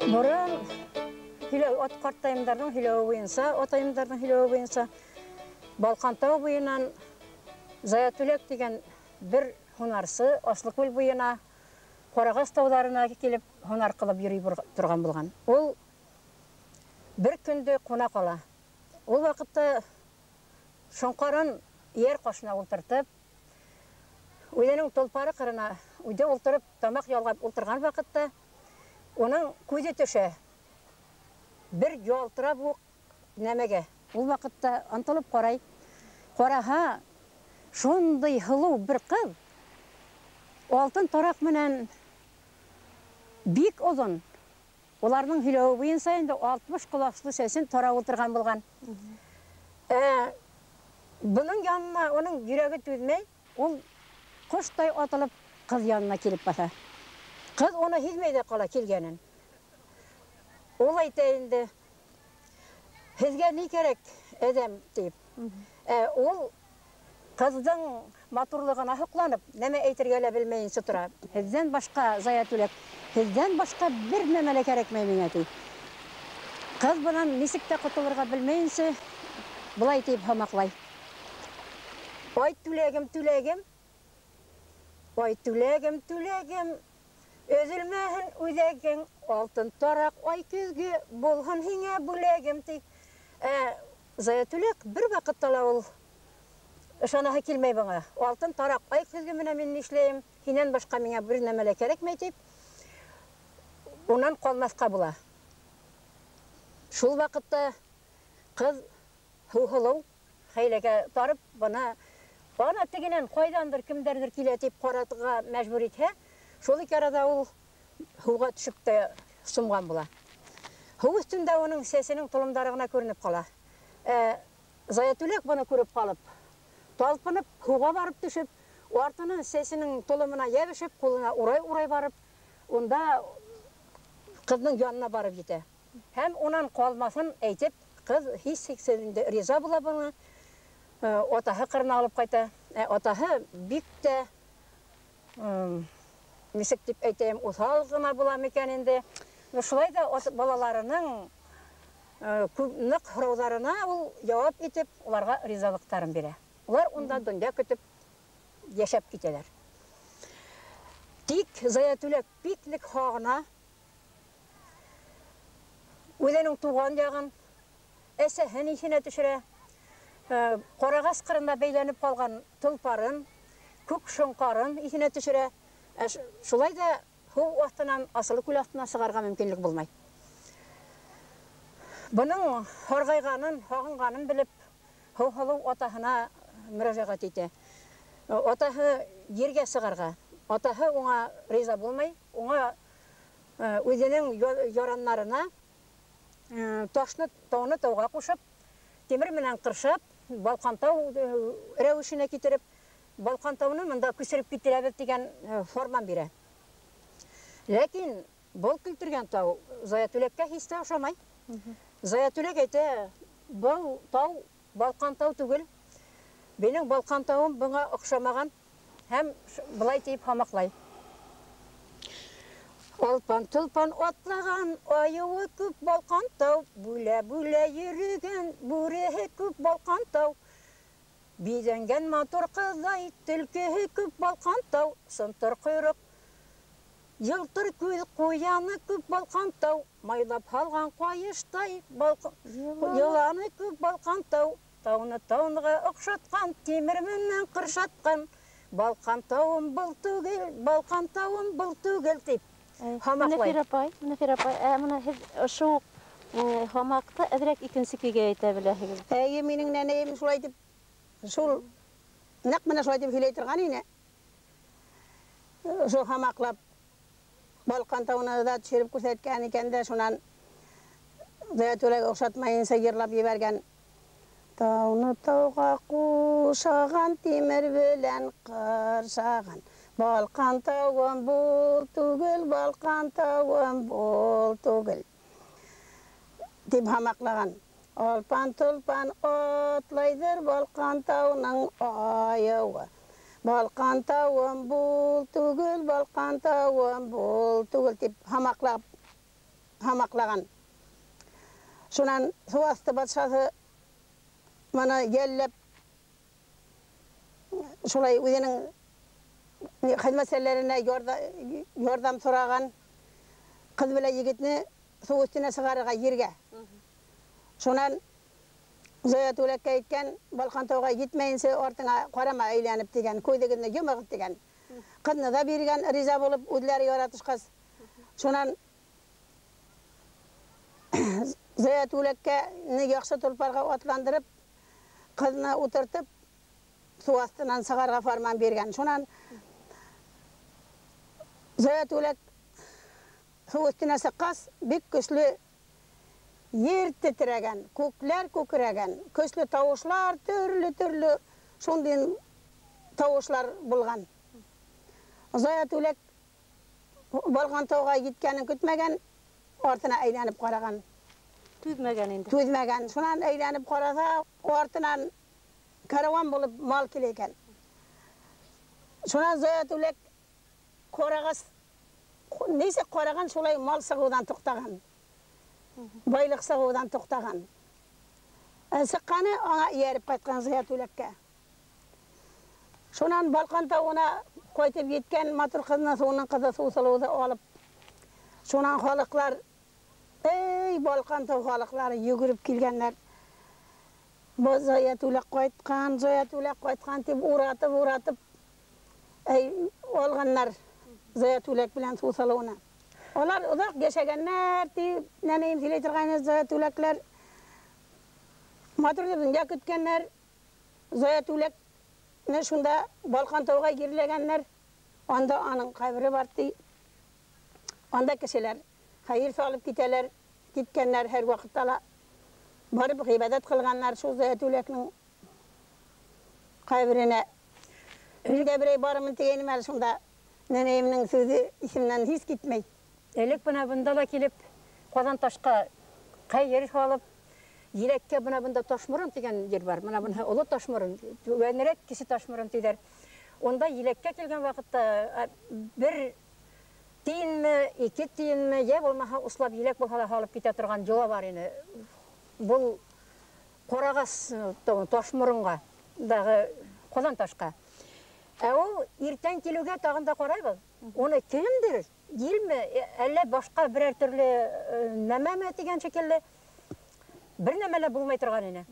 Борон һөйләү ат ҡартайымдарҙың һөйләүе буйынса, атайымдарҙың һөйләүе буйынса Балҡантау буйынан Заятүләк тигән бер һунарсы Аслыкүл буйына Ҡарағас тауҙарына килеп һунар ҡылып йөрөй торған булған. Ул бер көндө ҡуна ҡала. Ул ваҡытта шоңҡарын эйәр ҡашына ултыртып, үҙенең толпары ҡырына үҙе ултырып, тамаҡ ялғап ултырған ваҡытта уның күҙе төшә бер ялтырап уҡ нәмәгә. Ул ваҡытта ынтылып ҡарай. Ҡараһа, шундай һылыу бер ҡыҙ алтын тараҡ менән бик оҙон. Уларҙың һөйләүе буйынса инде 60 ҡоласлы сәсен тарап ултырған булған. Бының янына уның йөрәге түҙмәй, ул ҡоштай атылып ҡыҙ янына килеп баҫа. Ҡыҙ уны һиҙмәй ҙә ҡала килгәнен. Ул әйтә инде, һеҙгә ни кәрәк, әҙәм, тип. Ул ҡыҙҙың матурлығына һоҡланып, нәмә әйтергә лә белмәйенсә тора. Һеҙҙән башҡа, Заятүләк, һеҙҙән башҡа бер нәмә лә кәрәкмәй миңә, ти. Ҡыҙ бынан нисек тә ҡотолорға белмәйенсә, былай тип һамаҡлай. Ай түләгем, түләгем, ай түләгем, түләгем, өҙөлмәһен үҙәгең, алтын тараҡ ай көҙгө булһын һиңә бүләгем, ти. Заятүләк бер ваҡытта ла ул ышанаһы килмәй быңа. Алтын тараҡ ай көҙгө менән мин нишләйем, һинән башҡа миңә бер нәмә лә кәрәкмәй, тип, унан ҡалмаҫҡа була. Шул ваҡытта ҡыҙ һыуһылыу хәйләгә тарып, бына ана тегенән ҡайҙандыр кемдәрҙер килә тип ҡаратырға мәжбүр итһә, шул ике арала ул һыуға төшөп тә сумған була. Һыу өҫтөндә уның сәсенең толомдары ғына күренеп ҡала. Заятүләк быны күреп ҡалып, талпынып һыуға барып төшөп, артынан сәсенең толомона йәбешеп, ҡулына урай-урай барып, унда ҡыҙҙың янына барып етә. Һәм унан ҡалмаҫын әйтеп, ҡыҙ һис шикһеҙ инде риза була быны, атаһы ҡырына алып ҡайта. Атаһы бик тә, нисек тип әйтәйем, уҫал ғына була микән инде. Шулай ҙа балаларының күп ныҡ һорауҙарына ул яуап итеп, уларға ризалыҡтарын бирә. Улар унда донъя көтөп йәшәп китәләр. Тик Заятүләк бик ныҡ һағына үҙенең тыуған яғын, әсәһен иҫенә төшөрә. Ҡарағас ҡырында бәйләнеп ҡалған толпарын, күк шоңҡарын иҫенә төшөрә. Шулай ҙа һыу аҫтынан, Асылы күл аҫтынан сығарға мөмкинлек булмай. Бының һарғайғанын, һағынғанын белеп, һыуһылыу атаһына мөрәжәғәт итә. Атаһы ергә сығарға. Атаһы уңа риза булмай, уңа үҙенең яраннарына ташны, тауны тауға ҡушып, тимер менән ҡыршап, Балҡантау рәүешенә китереп, Балҡантауны мында күсереп китерәбеҙ тигән фарман бирә. Ләкин был килтергән тау Заятүләккә һис тә оҡшамай. Заятүләк әйтә, был тау Балҡантау түгел, минең Балҡантауым быңа оҡшамаған, һәм былай тип һамаҡлай. Алпан тулпан атлаған, айыуы күп Балҡантау, бүлә-бүлә йөрөгән, бүреһе күп Балҡантау, биҙәнгән матур ҡыҙҙай, төлкөһө күп Балҡантау, сынтыр ҡойроҡ, йылтыр күҙ ҡуяны күп Балҡантау, майлап һалған ҡайыштай, йыланы күп Балҡантау, тауны тауныға оҡшатҡан, тимер менән ҡыршатҡан, Балҡантауым был түгел, Балҡантауым был түгел, тип һамаҡлай. Мөнәфир апай, Мөнәфир апай, мына һеҙ ошо һамаҡты әҙерәк икенсе көйгә әйтә беләһегеҙ. Эйе, минең нәнәйем шулай тип, шул нәҡ менә шулай тип һөйләй торған ине. Шул һамаҡлап Балҡантауны да төшөрөп күрһәткән икән дә, шунан Заятүләк оҡшатмайынса йырлап ебәргән. Тауны тауға ҡушаған, тимер белән ҡыршаған, Балҡантауым был түгел, Балҡантауым был түгел, тип һамаҡлаған. Алпан тулпан атлайҙыр Балҡантауның айыуы, Балҡантауым был түгел, Балҡантауым был түгел, тип һамаҡлап һамаҡлаған. Шунан һыу аҫты батшаһы мына йәлләп шулай үҙенең хеҙмәтселәренә ярҙам һораған, ҡыҙ белән егетне һыу өҫтөнә сығарырға ергә. Шунан Зая Түләккә әйткән, Балҡан тауға етмәйенсә артыңа ҡарама әйләнеп тигән, күҙегеҙҙе йомығыҙ тигән. Ҡыҙны да биргән, риза булып, үҙләре яратышҡас. Шунан Зая Түләккә яҡшы толпарға атландырып, ҡыҙны ултыртып, һыу аҫтынан сығарға фарман биргән. Шунан Зая Түләк һыу өҫтөнә сыҡҡас, бик көслө ер тетрәгән, күкләр күкрәгән, көслө тауышлар, төрлө-төрлө шундай тауышлар булған. Зая Түләк Балҡан тауға еткәнен көтмәгән, артына әйләнеп ҡараған. Түҙмәгән инде. Түҙмәгән. Шунан әйләнеп ҡараса, артынан караван булып мал килә икән. Шунан Зая Түләк ҡарағас, нисек ҡараған, шулай мал сығыуҙан туҡтаған. Байлыҡ сығыуҙан туҡтаған. Сыҡҡаны аңа эйәреп ҡайтҡан Зая Түләккә. Шунан Балҡан тауына ҡайтып еткән матур ҡыҙны, уның ҡыҙы Һыуһылыуҙы алып, шунан халыҡлар, эй, Балҡан тау халыҡлары йүгереп килгәндәр. Зая Түләк ҡайтҡан, Зая Түләк ҡайтҡан тип уратып, эй, алғандар Зая Түләк белән Һыуһылыуны. Улар оҙаҡ йәшәгәндәр тип, нәнәйем һөйләй торғайны, Зая Түләкләр матур донъя көткәндәр. Зая Түләкне шунда Балҡан тауға ерләгәндәр. Анда аның ҡәбере бар ти. Анда кешеләр хәйер салып китәләр, киткәндәр һәр ваҡытта ла барып ғибәҙәт ҡылғандар шул Зая Түләкнең ҡәберенә. Мин дә берәй барымын тигәнем әле шунда нәнәйемдең һүҙе иҫемдән һис китмәй. Элек бына бында ла килеп Ҡаҙан ташҡа хәйер һалып, еләккә бына бында Ташморон тигән ер бар. Бына быныһы Оло Ташморон, түбәнерәк Кесе Ташморон тиҙәр. Унда еләккә килгән ваҡытта бер тейенме, ике тейенме, йә булмаһа услап еләк булһа ла һалып китә торған йола бар ине. Был Ҡарағас Ташморонға, дағы Ҡаҙан ташҡа. Ә ул иртән килеүгә тағын да ҡарайбыҙ. Уны кемдер, елме, әллә башҡа берәр төрлө нәмәме тигән шикелле бер нәмә лә булмай торған ине.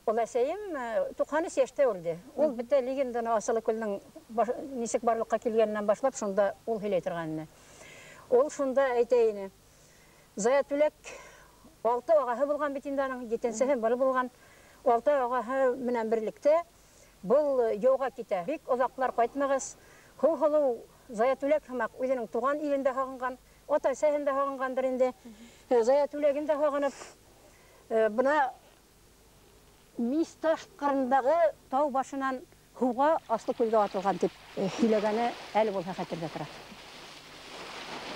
Ул әсәйем 93 йәштә үлде. Ул бөтә легенданы Асылы күлнең нисек барлыҡҡа килгәненән башлап шунда ул һөйләй торған ине. Ул шунда әйтә ине: Зая Түләк 6 ағаһы булған бит инде аның, 7-сеһе бер булған. 6 ағаһы менән берлектә был яуға китә. Бик оҙаҡлар ҡайтмағас, Һыуһылыу Зая Түләк һымаҡ үҙенең туған илендә һағынған, ата-әсәһен дә һағынғандыр инде. Зая Түләген дә һағынып, бына Мисташ ҡырындағы тау башынан һыуға Аслы күлгә атылған тип һөйләгәне әле булһа хәтерҙә тора.